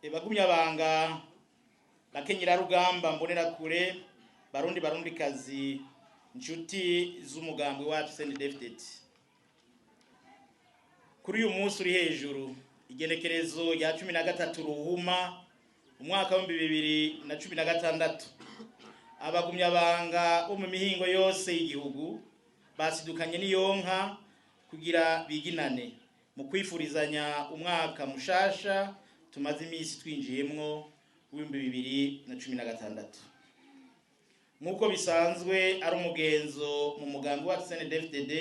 Bagumyabanga, bakenyerarugamba, mbonerakure, Barundi, Barundikazi, inshuti z'umugambwe wacu CNDD-FDD, kuri uyu munsi uri hejuru, igenekerezo rya 13 Ruhuma umwaka w'2016, abagumyabanga bo mu mihingo yose y'igihugu basidukanye n'iyonka kugira biginane mu kwifurizanya umwaka mushasha tumaze iminsi twinjiyemwo w'2016. Nk'uko bisanzwe ari umugenzo mu mugambi wa CNDD-FDD,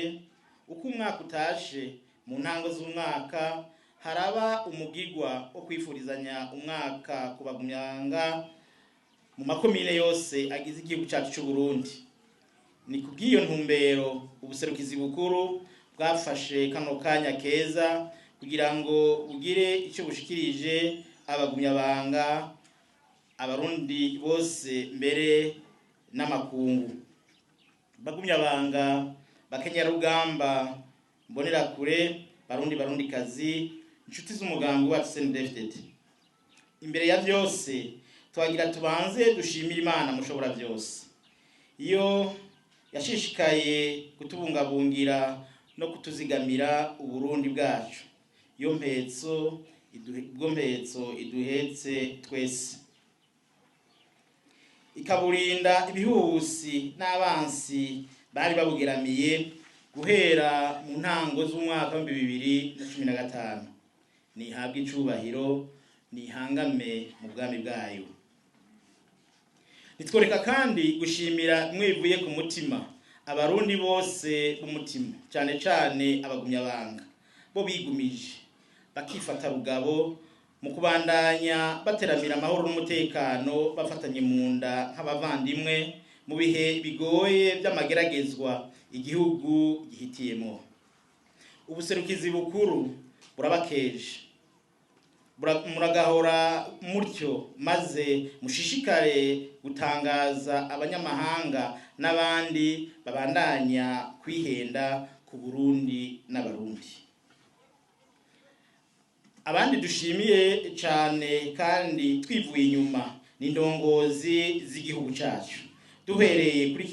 uko umwaka utashe, mu ntango z'umwaka haraba umugigwa wo kwifurizanya umwaka ku bagumyabanga mu makomine yose agize igihugu cyacu cy'u Burundi. Ni kubw'iyo ntumbero ubuserukizi bukuru bwafashe kano kanya keza kugira ngo bugire icyo bushikirije abagumyabanga, Abarundi bose, mbere n'amakungu. Bagumyabanga, bakenyarugamba, mbonerakure, Barundi, Barundikazi, inshuti z'umugambi wacu CNDD-FDD, imbere ya byose twagira tubanze dushimire Imana mushobora byose, iyo yashishikaye kutubungabungira no kutuzigamira Uburundi bwacu, iyo mpetso ubwo mpetso iduhetse twese, ikaburinda ibihuhusi n'abansi bari babugeramiye guhera mu ntango z'umwaka w'2015. Nihabwe icubahiro, nihangame mu bwami bwayo. Nitworeka kandi gushimira bimwe bivuye ku mutima Abarundi bose b'umutima, cyane cyane abagumyabanga, bo bigumije bakifata rugabo mu kubandanya bateramira amahoro n'umutekano, bafatanye mu nda nk'abavandimwe mu bihe bigoye by'amageragezwa igihugu gihitiyemo. Ubuserukizi bukuru burabakeje. Muragahora mutyo, maze mushishikare gutangaza abanyamahanga n'abandi babandanya kwihenda ku Burundi n'Abarundi. Abandi dushimiye cyane kandi twivuye inyuma ni indongozi z'igihugu cyacu, duhereye kuri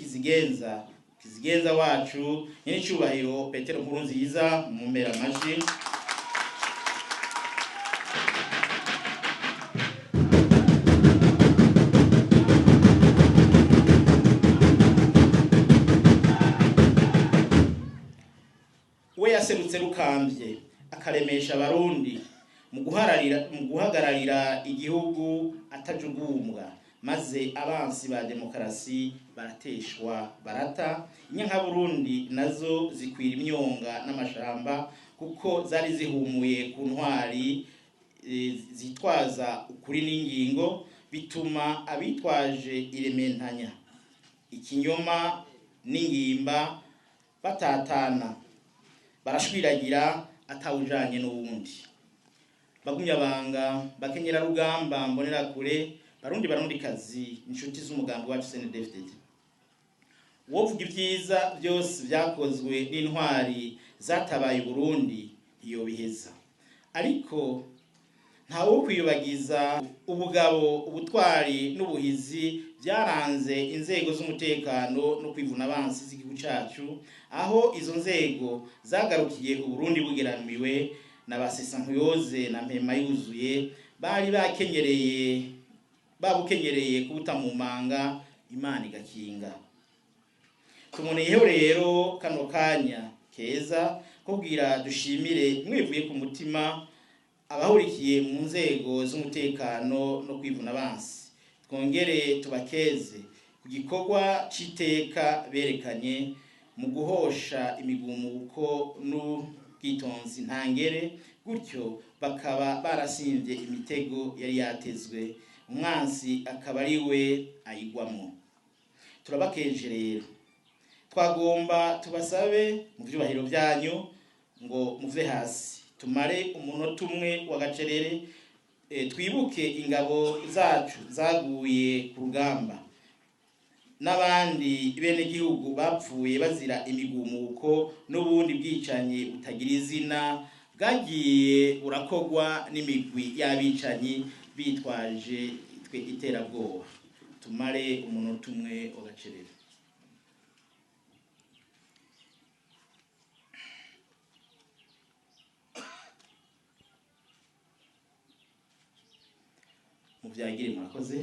Kizigenza wacu, nyenicubahiro Petero Nkurunziza, mu mpera amaji. We yaserutse rukambye, akaremesha Abarundi mu guhagararira igihugu atajugumbwa, maze abansi ba demokarasi barateshwa barata. Inyankaburundi nazo zikwira imyonga n'amashamba, kuko zari zihumuye ku ntwari zitwaza ukuri n'ingingo, bituma abitwaje irementanya, ikinyoma n'ingimba batatana, barashwiragira atawujanye n'uwundi. Bagumyabanga, bakenyerarugamba, mbonerakure, Barundi, Barundikazi, inshuti z'umugambi wacu CNDD-FDD, wovuga ibyiza byose byakozwe n'intwari zatabaye Burundi ntiyobiheza, ariko ntawo kwiyobagiza ubugabo, ubutwari n'ubuhizi byaranze inzego z'umutekano no kwivuna abansi z'igihugu cyacu, aho izo nzego zagarukiye Uburundi bugeramiwe na ba Sesankuyoze na Mpema yuzuye, bari bakenyereye, babukenyereye kubuta mu manga, Imana igakinga. Tuboneyeho rero kano kanya keza kubwira dushimire mwivuye ku mutima abahurikiye mu nzego z'umutekano no kwivuna abansi, twongere tubakeze ku gikorwa c'iteka berekanye mu guhosha imigumuko n'ubwitonzi ntangere, gutyo bakaba barasimvye imitego yari yatezwe, umwansi akaba ari we ayigwamwo. Turabakeje rero. Twagomba tubasabe mu vyubahiro byanyu ngo muve hasi, tumare umunota umwe w'agacerere, twibuke ingabo zacu zaguye ku rugamba n'abandi bene gihugu bapfuye bazira imigumuko n'ubundi bwicanyi butagira izina bwagiye burakogwa n'imigwi y'abicanyi. Bitwaje twe iterabwoba. Tumare umunota umwe w'agacerere. Muvyagire, murakoze.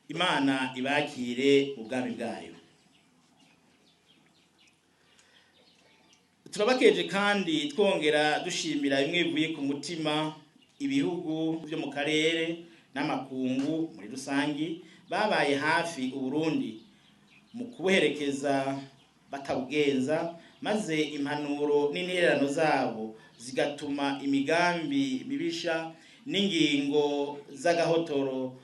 Imana ibakire mu bwami bwayo. Turabakeje kandi twongera dushimira bimwe bivuye ku mutima ibihugu byo mu karere n'amakungu muri rusangi babaye hafi Uburundi mu kubuherekeza batabugenza, maze impanuro n'intererano zabo zigatuma imigambi mibisha n'ingingo z'agahotoro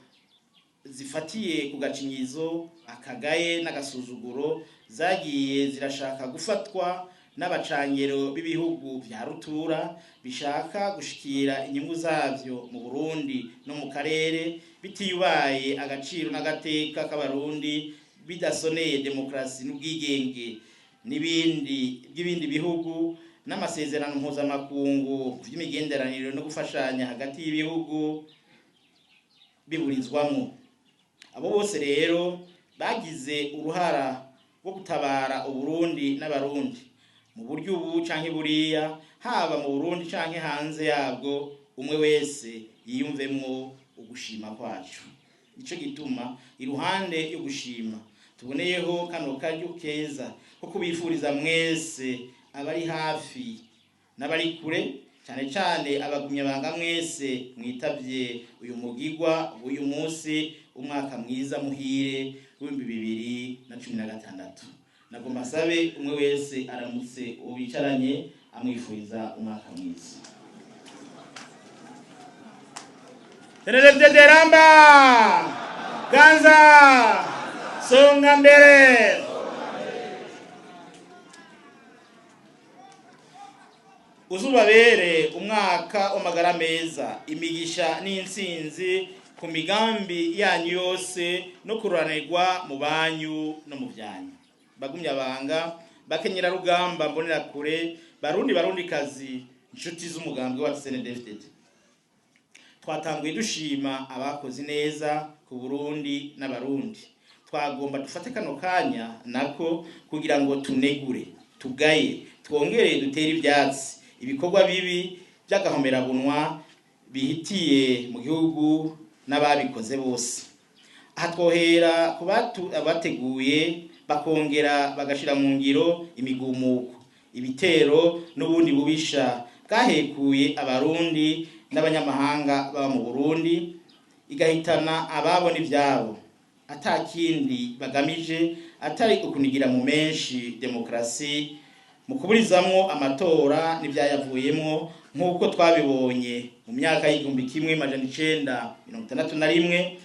zifatiye ku gacinyizo, akagaye n'agasuzuguro zagiye zirashaka gufatwa n'abacangero b'ibihugu vya rutura bishaka gushikira inyungu zavyo mu Burundi no mu karere, bitiyubaye agaciro n'agateka k'Abarundi, bidasoneye demokrasi n'ubwigenge n'ibindi by'ibindi bihugu n'amasezerano mpuzamakungu vy'imigenderanire no gufashanya hagati y'ibihugu biburizwamwo. Abo bose rero bagize uruhara rwo gutabara Uburundi n'Abarundi mu buryo ubu canke buriya, haba mu Burundi canke hanze yabwo, umwe wese yiyumvemwo ugushima kwacu. Nico gituma iruhande yo gushima tuboneyeho kano karyo keza ko kubifuriza mwese, abari hafi n'abari kure, cyane cyane abagumyabanga mwese mwitavye uyu mugigwa w'uyu munsi, umwaka mwiza muhire w'2016. Nagomba nsabe umwe wese aramutse uwo bicaranye amwifuriza umwaka mwiza. Ramba, ganza, songa mbere. Uzubabere umwaka w'amagara meza, imigisha n'intsinzi ku migambi yanyu yose no kururanirwa mu banyu no mu byanyu. Bagumyabanga, bakenyera rugamba, mbonera kure, Barundi, Barundi kazi, inshuti z'umugambi wa CNDD-FDD, twatanguye dushima abakoze neza ku Burundi n'Abarundi. Twagomba dufate kano kanya nako kugira ngo tunegure, tugaye, twongere dutere ivyatsi ibikorwa bibi by'agahomerabunwa bihitiye mu gihugu n'ababikoze bose. Aha twohera ku abateguye bakongera bagashira mu ngiro imigumuko, ibitero n'ubundi bubisha bwahekuye Abarundi n'abanyamahanga baba mu Burundi, igahitana ababo n'ivyabo, atakindi bagamije atari ukunigira mu menshi demokrasi mu kuburizamwo amatora n'ivyayavuyemwo, nk'uko twabibonye mu myaka y'1961, 1965,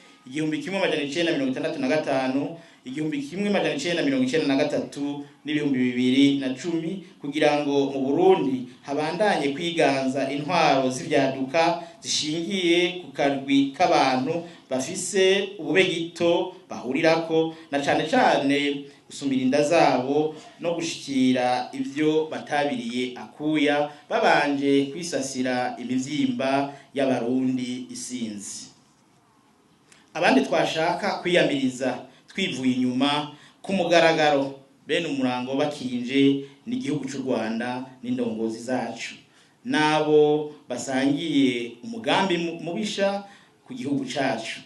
1993 n'2010, kugira ngo mu Burundi habandanye kwiganza intwaro z'ivyaduka zishingiye ku karwi k'abantu bafise ubube gito bahurirako, na cane cane gusumira inda zabo no gushikira ivyo batabiriye akuya babanje kwisasira imivyimba y'Abarundi isinzi. Abandi twashaka kwiyamiriza twivuye inyuma ku mugaragaro bene umurango bakinje ni igihugu cy'u Rwanda n'indongozi zacu nabo basangiye umugambi mubisha ku gihugu cacu,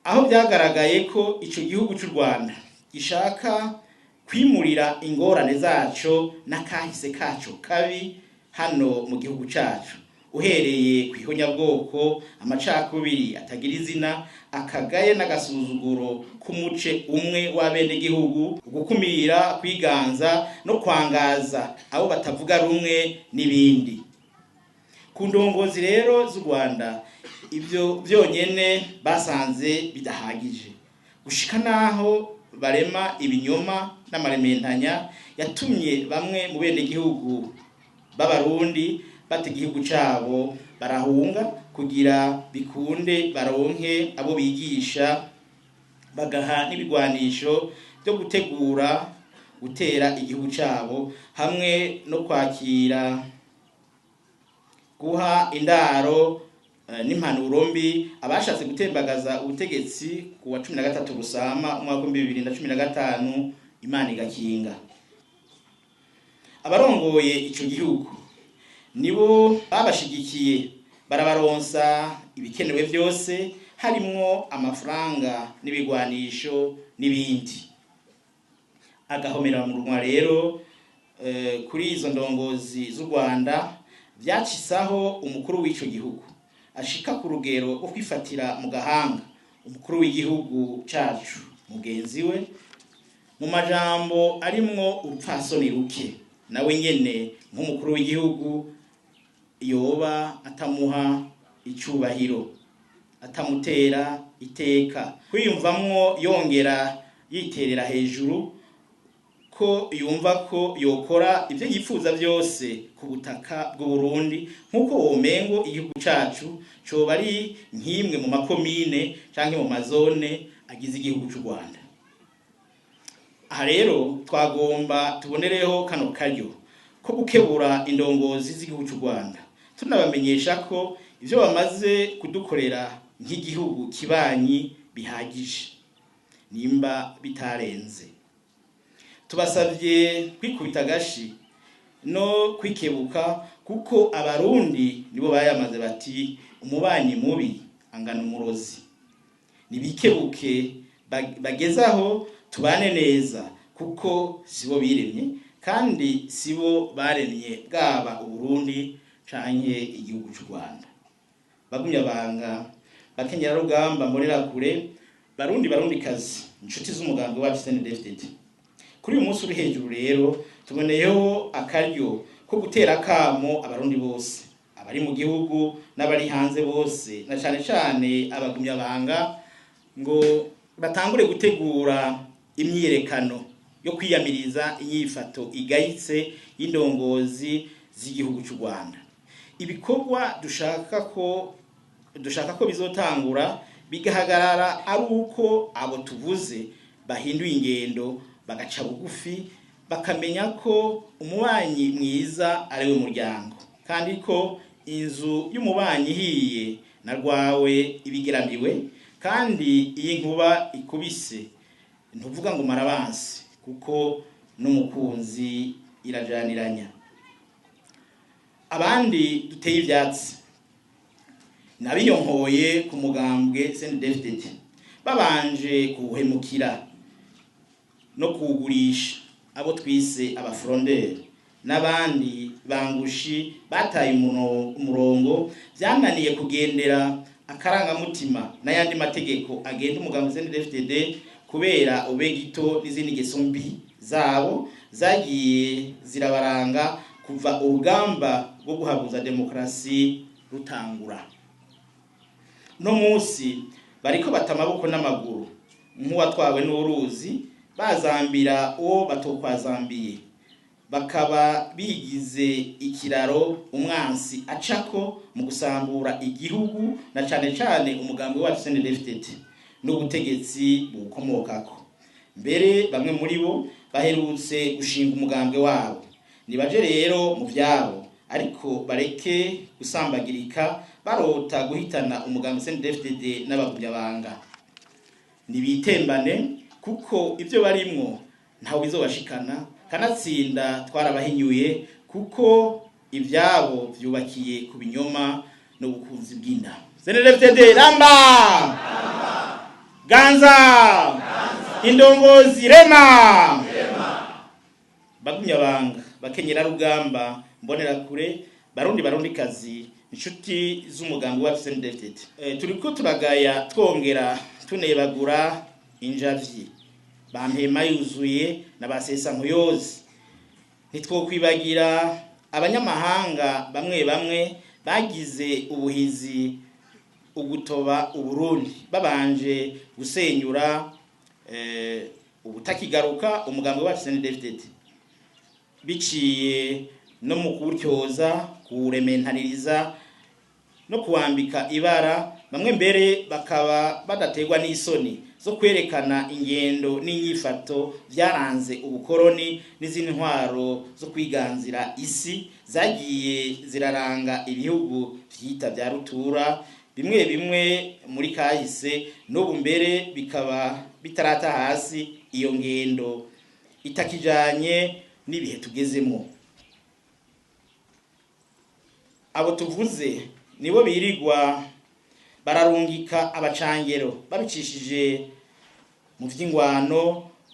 aho byagaragaye ko ico gihugu cy'u Rwanda gishaka kwimurira ingorane zaco n'akahise kaco kabi hano mu gihugu cacu, uhereye ku ihonyabwoko, amacakubiri atagira izina, akagaye n'agasuzuguro k'umuce umwe w'abenegihugu, ugukumira, kwiganza no kwangaza abo batavuga rumwe n'ibindi. Ku ndongozi rero z'u Rwanda ibyo byonyene basanze bidahagije, gushika naho barema ibinyoma n'amarementanya yatumye bamwe mu benegihugu b'Abarundi bata igihugu cabo barahunga, kugira bikunde baronke abo bigisha bagaha n'ibigwanisho byo gutegura gutera igihugu cabo, hamwe no kwakira guha indaro n'impanuro mbi abashatse gutembagaza ubutegetsi ku wa 13 Rusama umwaka wa 2015, Imana igakinga. Abarongoye ico gihugu nibo babashigikiye, barabaronsa ibikenewe byose, harimwo amafaranga n'ibigwanisho n'ibindi. Agahomera mu runwa rero kuri izo ndongozi z'u Rwanda vyacisaho umukuru w'ico gihugu ashika ku rugero rwo kwifatira mu gahanga umukuru w'igihugu cacu mugenzi we, mu majambo arimwo urupfasoni ruke, nawe nyene nk'umukuru w'igihugu yoba atamuha icubahiro, atamutera iteka, kwiyumvamwo yongera yiterera hejuru ko yumva ko yokora ibyo yifuza byose ku butaka bw'u Burundi, nk'uko womengo igihugu cacu coba ari nk'imwe mu makomine canke mu mazone agize igihugu c'u Rwanda. Aha rero twagomba tubonereho kano karyo ko gukebura indongozi z'igihugu c'u Rwanda, tunabamenyesha ko ivyo bamaze kudukorera nk'igihugu kibanyi bihagije, nimba bitarenze. Tubasavye kwikubita agashi no kwikebuka, kuko Abarundi nibo bayamaze bati: "Umubanyi mubi angana umurozi." Nibikebuke bagezaho tubane neza, kuko sibo biremye kandi sibo baremye bwaba Uburundi canke igihugu c'u Rwanda. Bagumya banga, bakenyera rugamba, mborera kure, Barundi, Barundi kazi, inshuti z'umugambi wacu CNDD-FDD, kuri uyu munsi uri hejuru rero tuboneyeho akaryo ko gutera akamo Abarundi bose, abari mu gihugu n'abari hanze bose, na cane cane abagumyabanga, ngo batangure gutegura imyiyerekano yo kwiyamiriza inyifato igayitse y'indongozi z'igihugu cy'u Rwanda. Ibikorwa dushaka ko bizotangura bigahagarara ari uko abo tuvuze bahinduye ingendo, bagaca bugufi, bakamenya ko umubanyi mwiza ari we muryango, kandi ko inzu y'umubanyi ihiye na rwawe ibigeramiwe, kandi iyi nkuba ikubise ntuvuga ngo marabansi, kuko n'umukunzi irajaniranya. Abandi duteye ivyatsi nabiyonkoye ku mugambwe CNDD-FDD, babanje kuwuhemukira no kuwugurisha, abo twise abafrondeurs n'abandi bangushi bataye umurongo, byananiye kugendera akarangamutima n'ayandi mategeko agenda umugambi CNDD-FDD, kubera ube gito n'izindi ngeso mbi zabo zagiye zirabaranga kuva urugamba rwo guhabuza demokarasi rutangura. No munsi bariko bata amaboko n'amaguru nk'uwatwawe n'uruzi, bazambira uwo batokwazambiye, bakaba bigize ikiraro umwansi acako mu gusambura igihugu, na cane cane umugambi wacu CNDD-FDD n'ubutegetsi bukomokako. Mbere bamwe muri bo baherutse gushinga umugambwe wabo. Nibaje rero mu vyabo, ariko bareke gusambagirika barota guhitana umugambi CNDD-FDD n'abagumyabanga. Nibitembane, kuko ibyo barimwo ntawe bizobashikana, kanatsinda twarabahinyuye, kuko ivyabo vyubakiye ku binyoma n'ubukunzi bw'inda. CNDD-FDD ramba, ganza, indongozi rema! Bagumyabanga, bakenyera rugamba, mbonera kure, Barundi, Barundi kazi, inshuti z'umugambi wa CNDD-FDD, turiko turagaya twongera tunebagura injavyi bampema yuzuye na basesa nkuyozi. Ntitwokwibagira abanyamahanga bamwe bamwe bagize ubuhizi ugutoba Uburundi, babanje gusenyura ubutakigaruka umugambi wacu CNDD-FDD, biciye no mu kuwutyoza, kuwurementaniriza no kuwambika ibara. Bamwe mbere bakaba badaterwa n'isoni zo kwerekana ingendo n'inyifato vyaranze ubukoroni n'izindi ntwaro zo kwiganzira isi zagiye ziraranga ibihugu vyita vya rutura bimwe bimwe muri kahise, n'ubu mbere bikaba bitarata hasi iyo ngendo itakijanye n'ibihe tugezemo. Abo tuvuze nibo birirwa bararungika abacangero babicishije mu vy'ingwano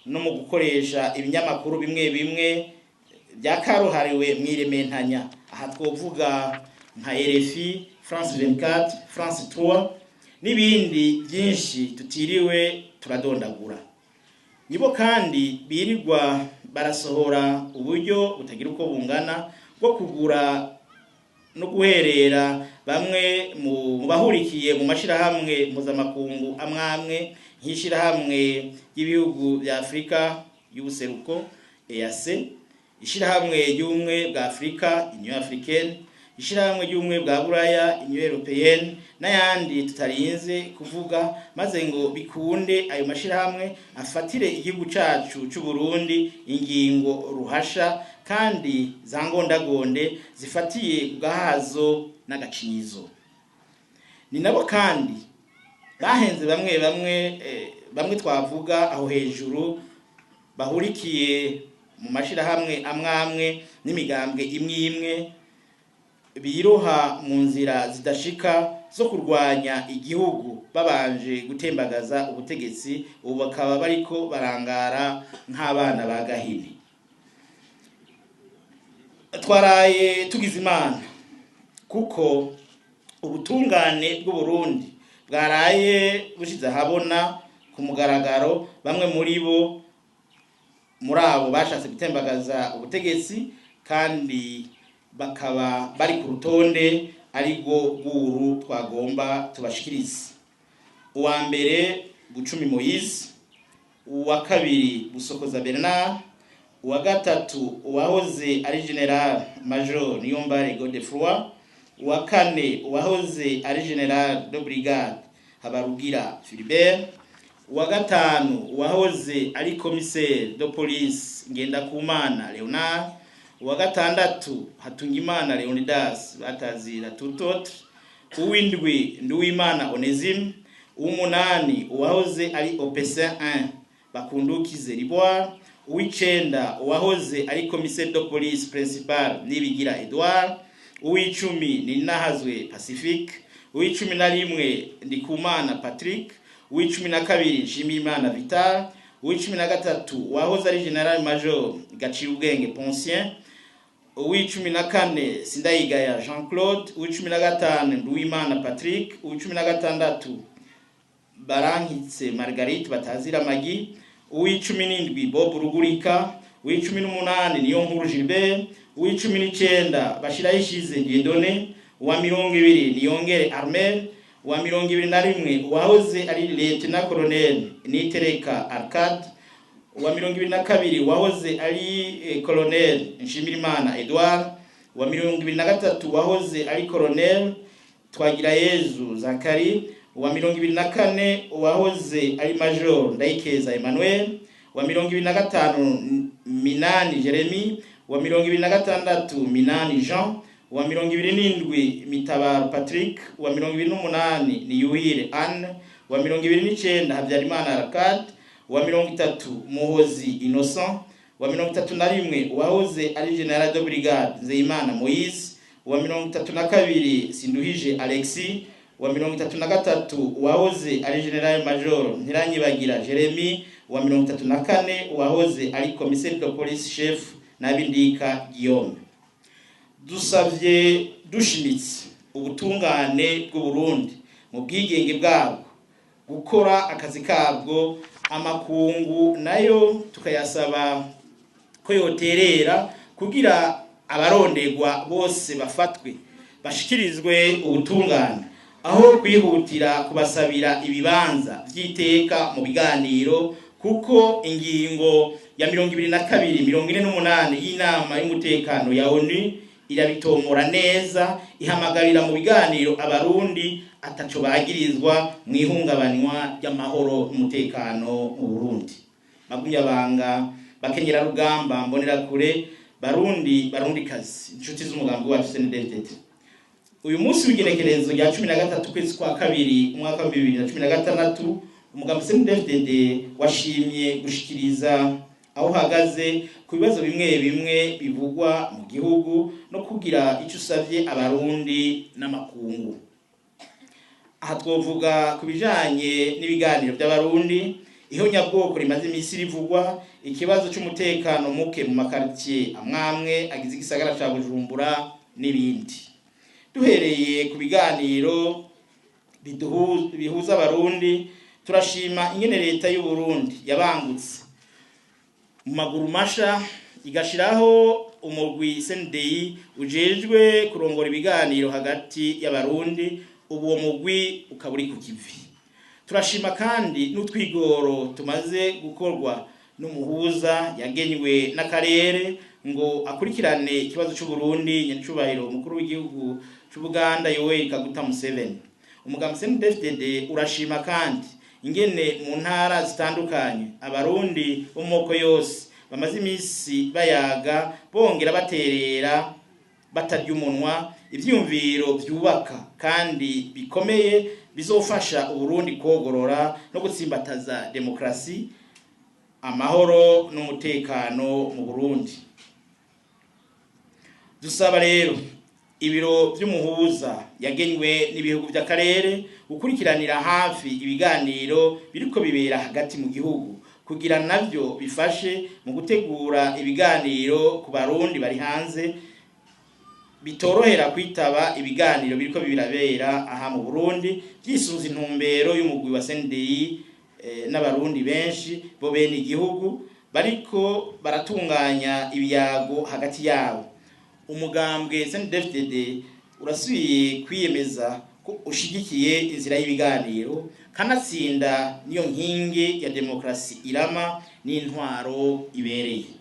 no mu gukoresha ibinyamakuru bimwe bimwe byakaruhariwe mwirementanya. Aha twovuga nka RFI, France 24, France 3 n'ibindi byinshi tutiriwe turadondagura. Nibo kandi birirwa barasohora uburyo butagira uko bungana bwo kugura no guherera bamwe mu bahurikiye mu mashirahamwe mpuzamakungu amwamwe, nk'ishirahamwe ry'ibihugu bya Afurika y'ubuseruko EAC, ishirahamwe ry'ubumwe bwa Afurika Union Africaine, ishirahamwe ry'ubumwe bwa Buraya Union Européenne n'ayandi tutarinze kuvuga, maze ngo bikunde ayo mashirahamwe afatire igihugu cacu c'u Burundi ingingo ruhasha kandi za ngondagonde zifatiye ku gahazo n'agacinyizo. Ni nabo kandi bahenze bamwe bamwe bamwe twavuga aho hejuru bahurikiye mu mashirahamwe amwamwe n'imigambwe imwe imwe, biroha mu nzira zidashika zo kurwanya igihugu babanje gutembagaza ubutegetsi, ubu bakaba bariko barangara nk'abana ba Gahini. Twaraye tugize Imana kuko ubutungane bw'u Burundi bwaraye bushize ahabona ku mugaragaro bamwe muri bo, muri abo bashatse gutembagaza ubutegetsi, kandi bakaba bari ku rutonde arirwo rw'uru twagomba tubashikirize. Uwa mbere Bucumi Moise, uwa kabiri Busokoza Bernard, uwa gatatu uwahoze ari Général Major Niyombare Godefroid, uwa kane uwahoze ari Général de Brigade Habarugira Philibert, uwa gatanu uwahoze ari commissaire de police Ngendakumana Leonard, uwa gatandatu Hatungimana Leonidas batazira Tutotre, uw'indwi Nduwimana Onesime, uw'umunani uwahoze ari OPC 1 Bakundukize Liboire, uw'icenda uwahoze ari commissaire de police principal Nibigira Edouard, uw'icumi Ninahazwe Pacifique, uw'11 Ndikumana Patrick, uw'12 Nshimiyimana Vital, uw'13 uwahoze ari Général Major Gaciyubwenge Poncien, uw'14 Sindayigaya Jean Claude, uw'15 Nduwimana Patrick, uw'16 Barankitse Marguerite batazira Magi, uw'17 Bob Rugurika, uw'18 Niyonkuru Gilbert, uw'19 Bashirayishize Dieudonné, uwa 20 Niyongere Armel, uwa 21 uwahoze ari Lieutenant Colonel Nitereka Arcade, uwa 22 uwahoze ari Colonel Nshimirimana Edouard, uwa 23 uwahoze ari Colonel Twagirayezu Zakari, uwa 24 uwahoze ari Major Ndayikeza Emmanuel, uwa 25 Minani Jeremy, uwa 26 Minani Jean, uwa 27 Mitabaro Patrick, uwa 28 Niyuhire Anne, uwa 29 Habyarimana Arcade, uwa 30 Muhozi Innocent, uwa 31 uwahoze ari Général de Brigade Nzeyimana Moise, uwa 32 Sinduhije Alexis, uwa 33 uwahoze ari Général Major Ntiranyibagira Jeremy, uwa 34 uwahoze ari commissaire de police chef Nabindika Guillaume. Dusavye dushimitse ubutungane bw'u Burundi mu bwigenge bwabwo gukora akazi kabwo, amakungu nayo tukayasaba ko yoterera kugira abarondegwa bose bafatwe bashikirizwe ubutungane, aho kwihutira kubasabira ibibanza vy'iteka mu biganiro, kuko ingingo ya 22 48 y'inama y'umutekano ya ONU irabitomora neza, ihamagarira mu biganiro abarundi ataco bagirizwa mu ihungabanywa ry'amahoro n'umutekano mu Burundi. Bagumyabanga, bakenyera rugamba, mbonerakure, Barundi, Barundikazi, inshuti z'umugambi wacu CNDD-FDD, uyu munsi w'igenekerezo rya 13 ukwezi kwa kabiri umwaka wa 2016, umugambi CNDD-FDD washimye gushikiriza aho uhagaze ku bibazo bimwe bimwe bivugwa mu gihugu no kugira icyo usavye Abarundi n'amakungu. Aha twovuga ku bijanye n'ibiganiro by'Abarundi, ihonyabwoko rimaze iminsi rivugwa, ikibazo c'umutekano muke mu makaritiye amwamwe agize igisagara ca Bujumbura n'ibindi. Duhereye ku biganiro bihuza Abarundi, turashima ingene leta y'u Burundi yabangutse mu maguru masha igashiraho umugwi CNDI ujejwe kurongora ibiganiro hagati y'Abarundi. Ubu uwo mugwi ukaba uri ku kivi. Turashima kandi n'utwigoro tumaze gukorwa n'umuhuza yagenywe n'akarere ngo akurikirane ikibazo c'u Burundi, nyenicubahiro umukuru w'igihugu c'Ubuganda Yoweri Kaguta Museveni. Umugambi CNDD-FDD urashima kandi ingene mu ntara zitandukanye Abarundi bo mu moko yose bamaze iminsi bayaga bongera baterera batarya umunwa ivyiyumviro vyubaka kandi bikomeye bizofasha Uburundi kogorora no gutsimbataza demokrasi, amahoro n'umutekano mu Burundi. Dusaba rero ibiro vy'umuhuza yagenywe n'ibihugu vy'akarere gukurikiranira hafi ibiganiro biriko bibera hagati mu gihugu, kugira navyo bifashe mu gutegura ibiganiro ku Barundi bari hanze bitorohera kwitaba ibiganiro biriko birabera aha mu Burundi, vyisunze intumbero y'umugwi wa CNDI n'Abarundi benshi bo bene igihugu bariko baratunganya ibiyago hagati yabo. Umugambwe CNDD-FDD urasubiye kwiyemeza ko ushigikiye inzira y'ibiganiro, kanatsinda niyo nkingi ya demokrasi irama n'intwaro ibereye.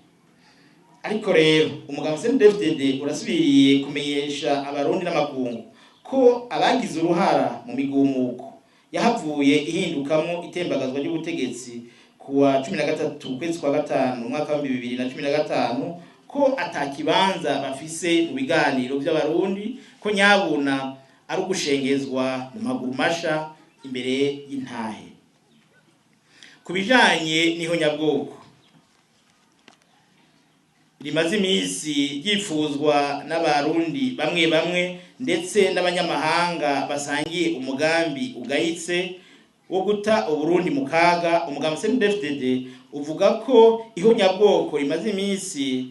Ariko rero umugambi CNDD-FDD urasubiriye kumenyesha Abarundi n'amakungu ko abagize uruhara mu migumuko yahavuye ihindukamwo itembagazwa ry'ubutegetsi kuwa 13 ukwezi kwa gatanu umwaka wa 2015 ko atakibanza bafise mu biganiro by'Abarundi, ko nyabuna ari ugushengezwa mu maguru masha imbere y'intahe. Ku bijanye n'ihonyabwoko rimaze iminsi ryifuzwa n'Abarundi bamwe bamwe ndetse n'abanyamahanga basangiye umugambi ugayitse wo guta Uburundi mu kaga, umugambi CNDD-FDD uvuga ko ihonyabwoko rimaze iminsi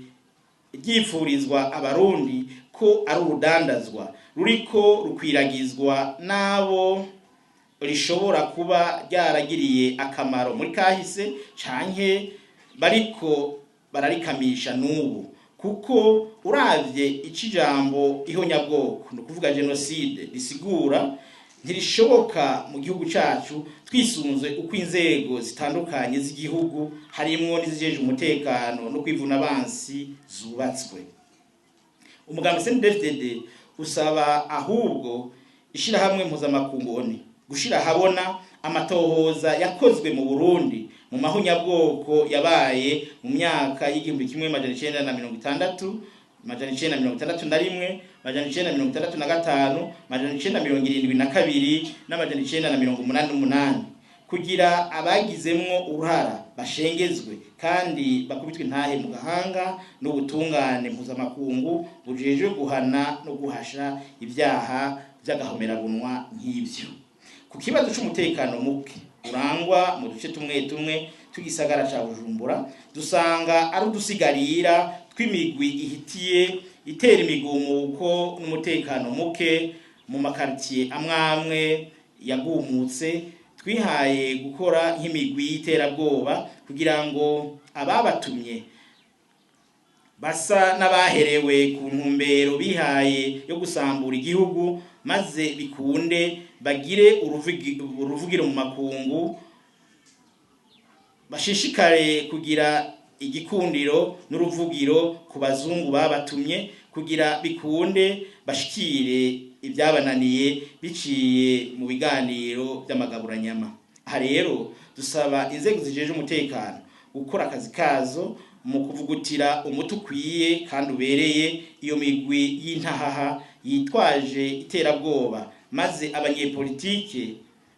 ryifurizwa Abarundi ko ari urudandazwa ruriko rukwiragizwa n'abo rishobora kuba ryaragiriye akamaro muri kahise canke bariko bararikamisha n'ubu, kuko uravye ico ijambo ihonyabwoko, ni ukuvuga génocide, risigura, ntirishoboka mu gihugu cacu, twisunze uko inzego zitandukanye z'igihugu, harimwo n'izijejwe umutekano no kwivuna abansi, zubatswe. Umugambi CNDD-FDD usaba ahubwo ishirahamwe mpuzamakungu ONU gushira ahabona amatohoza yakozwe mu Burundi mu mahonyabwoko yabaye mu myaka y'1960, 961, 965, 972 n'988, kugira abagizemwo uruhara bashengezwe kandi bakubitwe intahe mu gahanga n'ubutungane mpuzamakungu bujejwe guhana no guhasha ibyaha vy'agahomerabunwa nk'ivyo. Ku kibazo c'umutekano muke urangwa mu duce tumwe tumwe tw'igisagara ca Bujumbura, dusanga ari udusigarira tw'imigwi ihitiye itera imigumuko n'umutekano muke mu makaritiye amwamwe yagumutse, twihaye gukora nk'imigwi y'iterabwoba kugira ngo ababatumye basa n'abaherewe ku ntumbero bihaye yo gusambura igihugu, maze bikunde bagire uruvugiro mu makungu, bashishikare kugira igikundiro n'uruvugiro ku bazungu babatumye, kugira bikunde bashikire ibyabananiye biciye mu biganiro by'amagaburanyama. Aha rero dusaba inzego zijeje umutekano gukora akazi kazo mu kuvugutira umuti ukwiye kandi ubereye iyo migwi y'intahaha yitwaje iterabwoba, maze abanyepolitike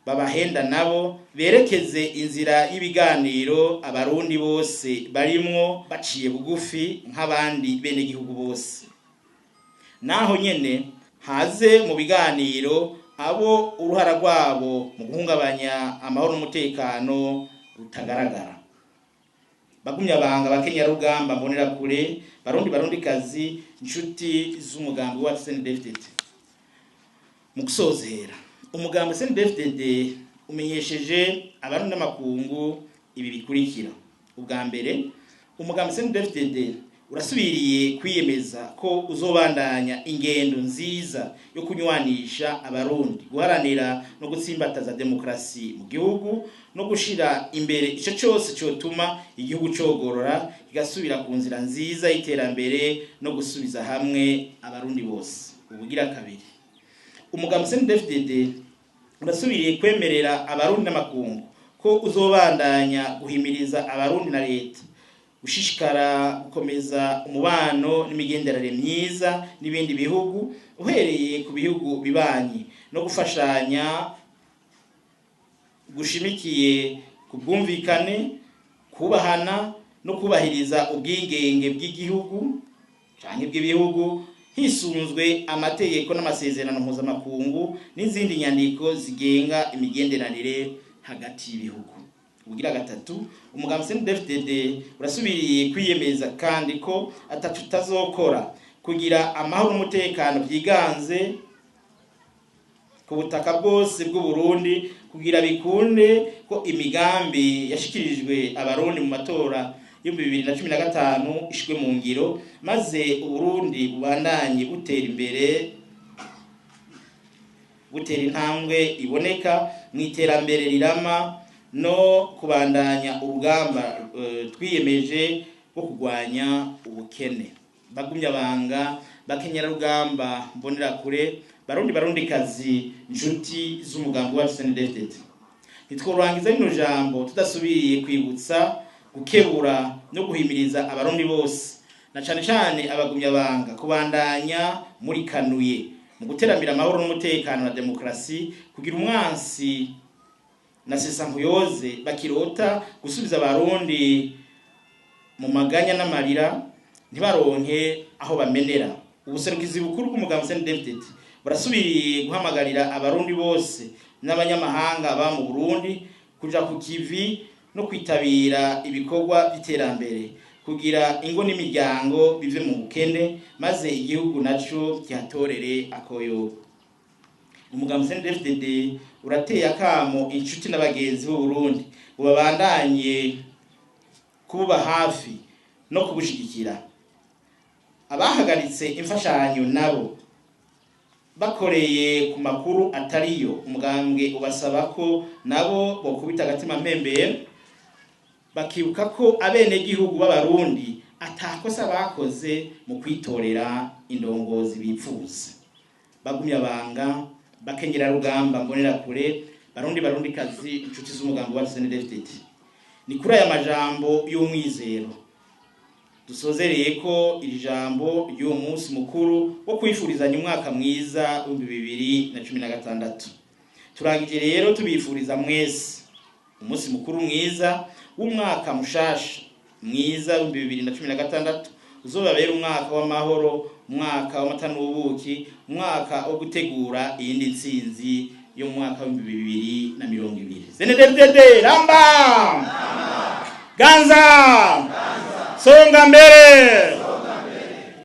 babahenda nabo berekeze inzira y'ibiganiro abarundi bose barimwo baciye bugufi nk'abandi benegihugu bose. Naho nyene haze mu biganiro abo uruhara rwabo mu guhungabanya amahoro n'umutekano rutagaragara. Bagumya banga bakenyarugamba mbonerakure, barundi barundikazi, inshuti z'umugambi wa CNDD-FDD, mu gusozera umugambi CNDD-FDD umenyesheje abarundi n'amakungu ibi bikurikira. Ubwa mbere, umugambi CNDD-FDD urasubiriye kwiyemeza ko uzobandanya ingendo nziza yo kunywanisha abarundi, guharanira no gutsimbataza demokrasi mu gihugu no gushira imbere ico cose cotuma igihugu cogorora kigasubira ku nzira nziza y'iterambere no gusubiza hamwe abarundi bose. Ubugira kabiri, umugambi CNDD-FDD urasubiriye kwemerera abarundi n'amakungu ko uzobandanya guhimiriza abarundi na leta gushishikara gukomeza umubano n'imigenderanire myiza n'ibindi bihugu, uhereye ku bihugu bibanyi, no gufashanya gushimikiye ku bwumvikane, kubahana no kubahiriza ubwigenge bw'igihugu canke bw'ibihugu hisunzwe amategeko n'amasezerano mpuzamakungu n'izindi nyandiko zigenga imigenderanire hagati y'ibihugu. Ubugira gatatu, umugambi CNDD-FDD urasubiriye kwiyemeza kandi ko atacu tazokora kugira amahoro n'umutekano byiganze ku butaka bwose bw'u Burundi, kugira bikunde ko imigambi yashikirijwe abarundi mu matora y'2015 ishwe mu ngiro, maze Uburundi bubandanye butera imbere, butera intambwe iboneka mu iterambere rirama no kubandanya urugamba twiyemeje rwo kurwanya ubukene. Bagumya banga bakenyerarugamba mbonerakure, barundi barundikazi, inshuti z'umugambi wacu CNDD-FDD, ntitworangiza rino jambo tudasubiriye kwibutsa, gukebura no guhimiriza abarundi bose na cane cane abagumya banga kubandanya muri kanuye mu guteramira amahoro n'umutekano na demokrasi, kugira umwansi na sesankuyoze bakirota gusubiza abarundi mu maganya n'amarira ntibaronke aho bamenera. Ubuserukizi bukuru bw'umugambi CNDD-FDD burasubiriye guhamagarira abarundi bose n'abanyamahanga ba mu Burundi kuja ku kivi no kwitabira ibikorwa by'iterambere kugira ingo n'imiryango bive mu bukene, maze igihugu naco kihatorere akoyogo. Umugambi CNDD-FDD urateye akamo inshuti n'abagenzi b'u Burundi ngo babandanye kububa hafi no kubushigikira. Abahagaritse imfashanyo nabo bakoreye ku makuru atariyo, umugambwe ubasaba ko nabo bokubita agatima mpembero bakibuka ko abenegihugu b'abarundi atakosa bakoze mu kwitorera indongozi bipfuza. Bagumya banga bakenyera rugamba mbonera kure, barundi barundikazi, inshuti z'umugambi wa CNDD-FDD, ni kuri aya majambo y'umwizero dusozereye ko iri jambo ry'uwo munsi mukuru wo kwifurizanya umwaka mwiza w'2016. Turangije rero tubifuriza mwese umunsi mukuru mwiza w'umwaka mushasha mwiza w'2016, uzobabera umwaka w'amahoro, umwaka w'amata n'ubuki, umwaka wo gutegura iyindi ntsinzi yo mu mwaka w'2020. CNDD-FDD ramba, ganza, songa mbere.